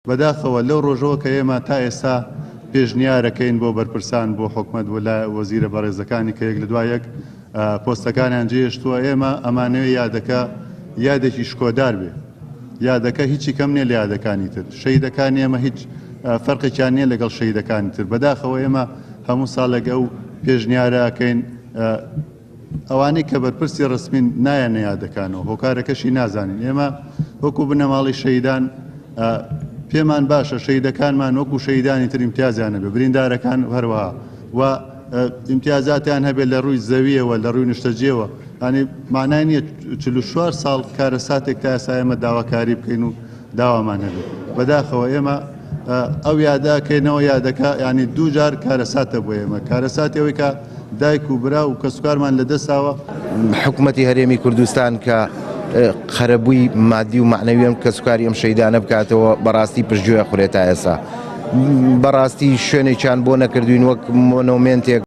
بەداخەوە لەو ڕۆژەوە کە ئێمە تا ئێستا پێشنیارەکەین بۆ بەرپرسان بۆ حکومەت بۆ لای وەزیرە بەڕێزەکانی کە یەک لە دوای یەک پۆستەکانیان جێهێشتووە، ئێمە ئەمانەوێ یادەکە یادێکی شکۆدار بێ. یادەکە هیچی کەم نییە لە یادەکانی تر. شەهیدەکانی ئێمە هیچ فەرقێکیان نییە لەگەڵ شەهیدەکانی تر. بەداخەوە ئێمە هەموو ساڵێک ئەو پێشنیارە ئەکەین. ئەوانەی کە بەرپرسی ڕەسمین نایەنە یادەکانەوە، هۆکارەکەشی نازانین. ئێمە وەکو بنەماڵەی شەهیدان پێمان باشە شەهیدەکانمان وەکو شەهیدانی تر ئیمتیازیان هەبێ، بریندارەکان هەروەها و ئیمتیازاتیان هەبێت لە ڕووی زەویەوە، لە ڕووی نیشتەجێوە. یانی مانای نییە 44 ساڵ کارەساتێک تا ئێستا ئێمە داواکاری بکەین و داوامان هەبێت. بەداخەوە ئێمە ئەو یادە ئەکەینەوە، یادەکە یانی دوو جار کارەساتە بۆ ئێمە، کارەساتی ئەوەی کە دایک و برا و کەسوکارمان لەدەستداوە. حکومەتی هەرێمی کوردستان کە قەرەبووی مادی و مەعنەوی ئەم کەسوکاری ئەم شەیدانە بکاتەوە بەڕاستی پشتگوێ ئەخورێت تا ئێستا بەڕاستی شوێنێکیان بۆ نەکردوین وەک مۆنۆمێنتێک.